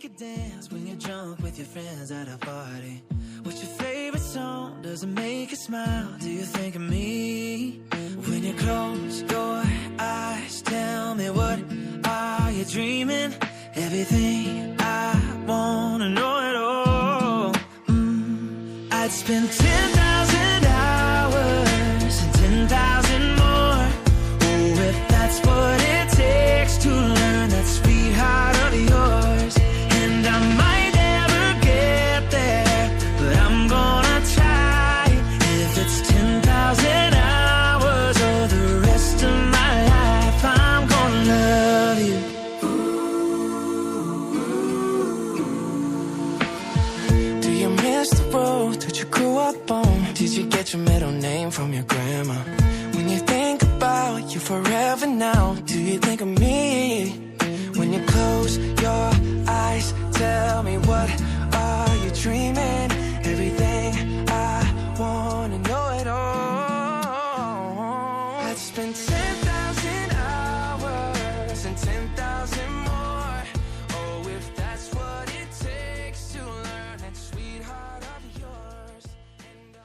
make it dance when you're drunk with your friends at a party? What's your favorite song? Does it make you smile? Do you think of me? When you close your eyes, tell me, what are you dreaming? Everything I wanna know it all. I'd spend 10,000 hours and 10,000 more. Oh, if that's what it takes to learn that sweetheart of yours. And I might never get there, but I'm gonna try. If it's 10,000 hours or the rest of my life, I'm gonna love you. Do you miss the road that you grew up on? Did you get your middle name from your grandma? When you think about you forever now, do you think of me? When you close your eyes, tell me, what are you dreaming? Everything I wanna know it all. I'd spend 10,000 hours and 10,000 more. Oh, if that's what it takes to learn that sweetheart of yours. And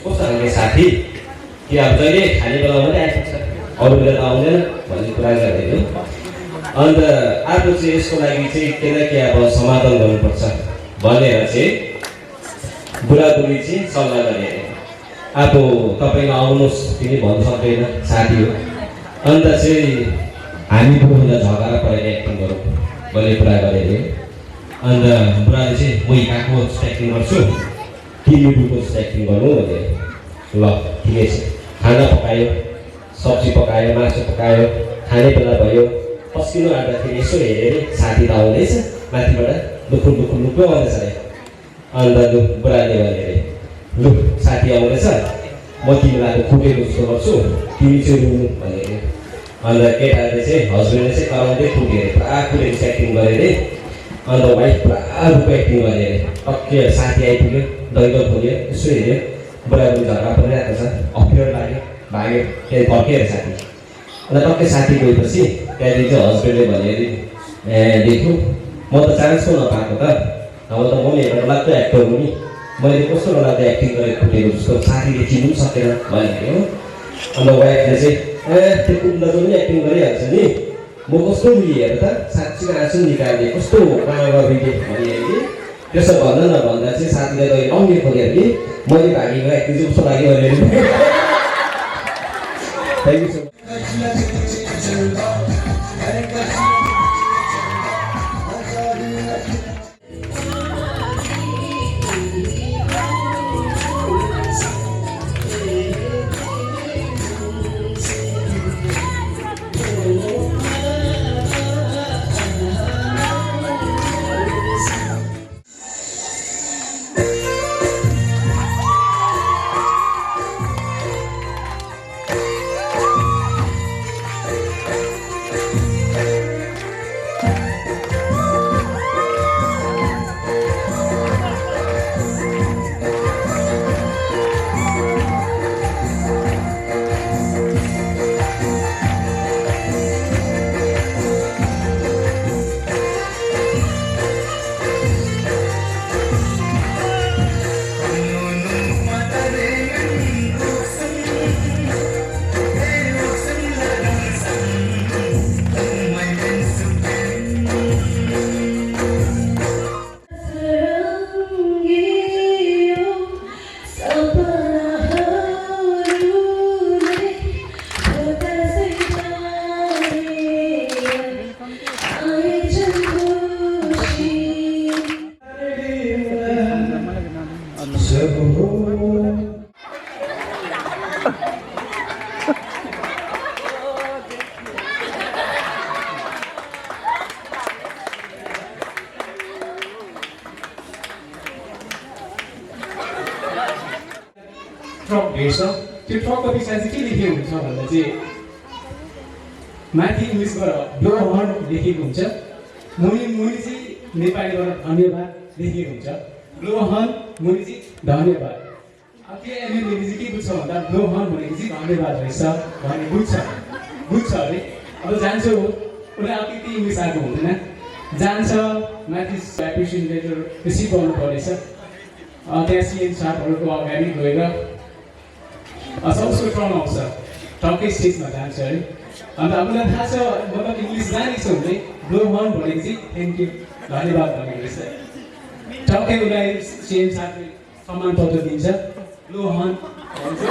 कस्तो खालको साथी कि अब जहिले खाने बेला मात्रै आइपुग्छ अरू बेला त आउँदैन भन्ने कुरा गर्दै हो। अन्त अर्को चाहिँ यसको लागि चाहिँ के न के अब समाधान गर्नुपर्छ भनेर चाहिँ बुढाबुढी चाहिँ सल्लाह गरे। अब तपाईँले आउनुहोस् तिमी भन्नु सक्दैन साथी हो, अन्त चाहिँ हामी बुढोलाई झगडा परेर एक्टिङ गरौँ भन्ने कुरा गरे अरे। अन्त बुढाले चाहिँ म हिँडाको एक्टिङ गर्छु तिमी बुढोको एक्टिङ गर्नु भने ल ठिकै छ। खाना पकायो, सब्जी पकायो, मासु पकायो, खाने बेला भयो। पस्किनु आँट्दाखेरि यसो हेऱ्यो अरे साथी त आउँदैछ माथिबाट लुकुर लुकुर लुक्यो आउँदैछ अरे। अन्त बुढाले भने अरे लु साथी आउँदैछ म तिमीलाई खुटेको जस्तो गर्छु तिमी चाहिँ रुनु भने अरे। अन्त केटाले चाहिँ हस्बेन्डले चाहिँ कराउँदै खुट्यो अरे, पुरा खुटेको एक्टिङ गरे अरे। अन्त वाइफ पुरा रुखको एक्टिङ गरे अरे। टक्कै साथी आइपुग्यो, दैलो खोल्यो, यसो हेऱ्यो बुढाबुढी झगडा परिरहेको छ, अप्ठ्यारो लाग्यो, भाग्यो। त्यहाँ फर्क्यो अरे साथी। अन्त टक्कै साथी गएपछि त्यहाँदेखि चाहिँ हस्बेन्डले भने अरे ए देखु म त चान्स पो नपाएको त, अब त म हेर्न लाग्दो एक्टर हो नि, मैले कस्तो लाग्दो एक्टिङ गरेर खुटेको जस्तो साथीले चिन्नु पनि सकेन भने हो। अन्त वाइफले चाहिँ ए त्यो कुण्डको पनि एक्टिङ गरिहाल्छ नि, म कस्तो हेर त साँच्चीको आँसु निकाल्ने कस्तो राम्रो भिडियो भने कि त्यसो भन्दा नभन्दा चाहिँ साथीले त आउने खोल्यो कि मैले भागेको एक्टिङ चाहिँ कस्तो लाग्यो भने थ्याङ्क यू सो ट्रक भेट्छ त्यो ट्रकको पछाडि चाहिँ के लेखेको हुन्छ भन्दा चाहिँ माथि इङ्ग्लिसबाट ब्लो हर्न लेखेको हुन्छ, मुनि मुनि चाहिँ नेपालीबाट धन्यवाद लेखेको हुन्छ। ब्लो हर्न मुनि चाहिँ धन्यवाद। अब के एमएलएले चाहिँ के बुझ्छ भन्दा ब्लो हर्न भनेको चाहिँ धन्यवाद रहेछ भन्ने बुझ्छ अरे। अब जान्छ उसलाई अब त्यति इङ्ग्लिस आएको हुँदैन, जान्छ माथि एप्रिसिएसन लेटर रिसिभ गर्नु परेछ। त्यहाँ सिएम साहबहरूको अगाडि गएर सबैको टर्न आउँछ, टक्कै स्टेजमा जान्छ है। अन्त हामीलाई थाहा छ मतलब इङ्ग्लिस जानेको छ भने ब्लो हर्न भनेको चाहिँ थ्याङ्क यू धन्यवाद भनेको रहेछ। टक्कै उसलाई सिएम साहबले सम्मान पत्र दिन्छ, ब्लो हर्न भन्छ।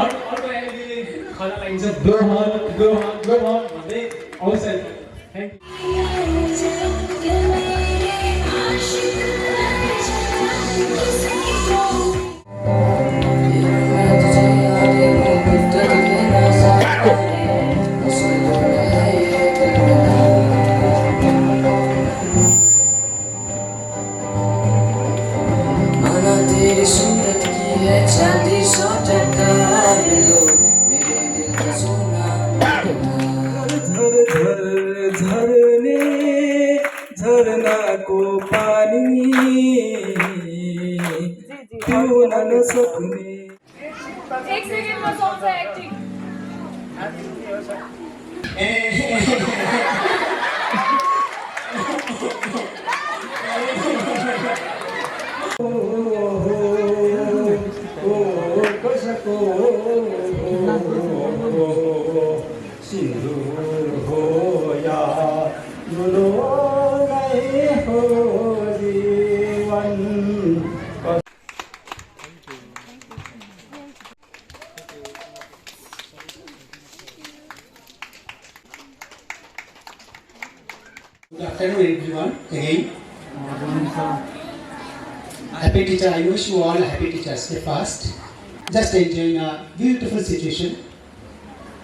अर्को एमएलएले खला लागिन्छ ब्लो हर्न भन्दै आउँछ। थ्याङ्क झरनाको पानी पिउन नसक्ने। एक सेकेन्डमा सक्छ एक्टिङ। ओ को सिन्दुर हो या नै हो जीवन। Good afternoon, everyone. Again, happy teacher. I wish you all happy Teachers Day first. Just enjoying a beautiful situation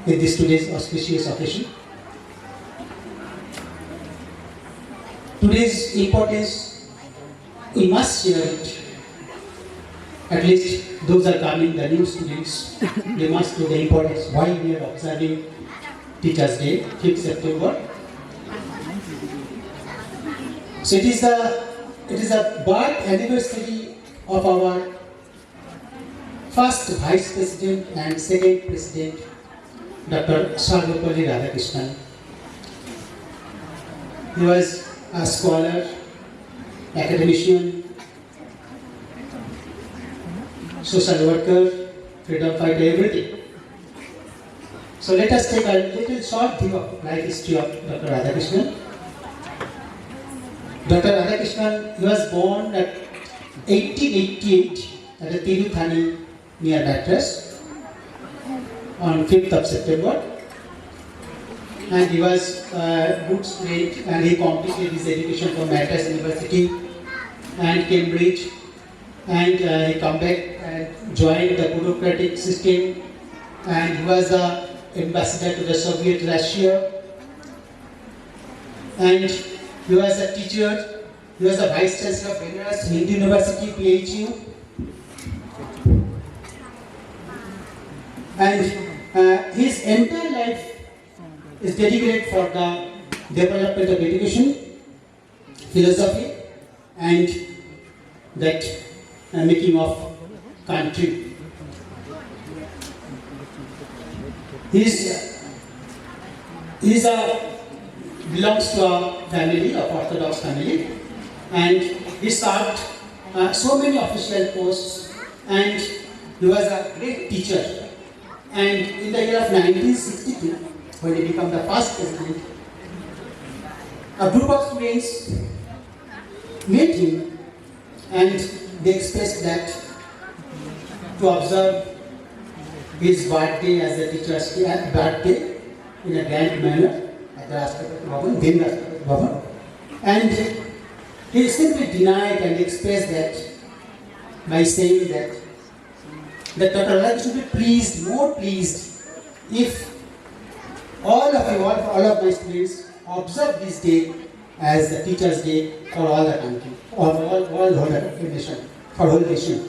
with this today's auspicious occasion. Today's importance, we must share it. At least those are coming, the new students, they must know the importance why we are observing Teachers Day, 5th September. So it is a birth anniversary of our first Vice President and second President, Dr. Sarvepalli Radhakrishnan. He was a scholar, academician, social worker, freedom fighter, everything. So let us take a little short view of life history of Dr. Radhakrishnan. Dr. Radhakrishnan, he was born at 1888 at the Tiruthani near Madras on 5th of September. And he was a good student and he completed his education from Madras University and Cambridge. And he come back and joined the bureaucratic system, and he was an ambassador to the Soviet Russia. And he was a teacher, he was a vice chancellor of Benares Hindu University, PHU. And his entire life is dedicated for the development of education, philosophy, and that making of country. He belongs to a family, of Orthodox family, and he served so many official posts, and he was a great teacher. And in the year of 1962, when he became the first president, a group of students met him and they expressed that to observe his birthday as a teacher's birthday in a grand manner at the Rashtrapati Bhavan, then Rashtrapati Bhavan. And he simply denied and expressed that by saying that Dr. Radhakrishnan should be pleased, more pleased, if all of you, all of my students observe this day as the Teachers' Day for all the country, or all the nation, for whole nation.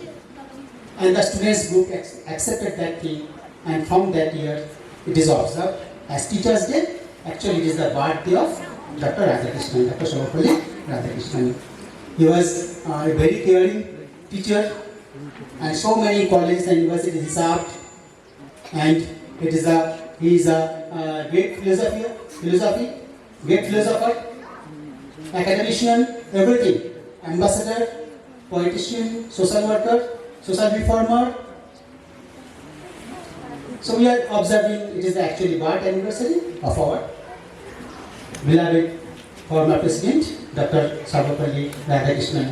And the students group accepted that thing, and from that year it is observed as Teachers' Day. Actually, it is the birthday of Dr. Radhakrishnan, Dr. Sarvepalli Radhakrishnan. He was a very caring teacher, and so many colleges and universities he served. And he is a great great philosopher, academician, everything. Ambassador, politician, social worker, social reformer. So we are observing, it is actually birth anniversary of our beloved former president, Dr. Sarvepalli Radhakrishnan.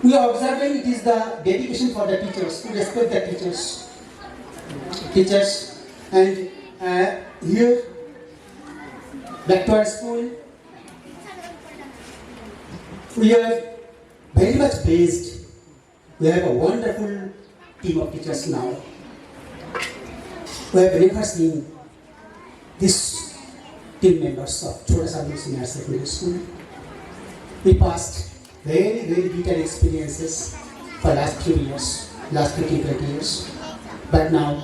We are observing it is the dedication for the teachers, to respect the teachers. And here, back to our school, we are very much blessed. We have a wonderful team of teachers now. We have never seen this team members of Chota Sadhu Senior Secondary School. We passed very, very bitter experiences for last 3 years, last 15, 20 years. But now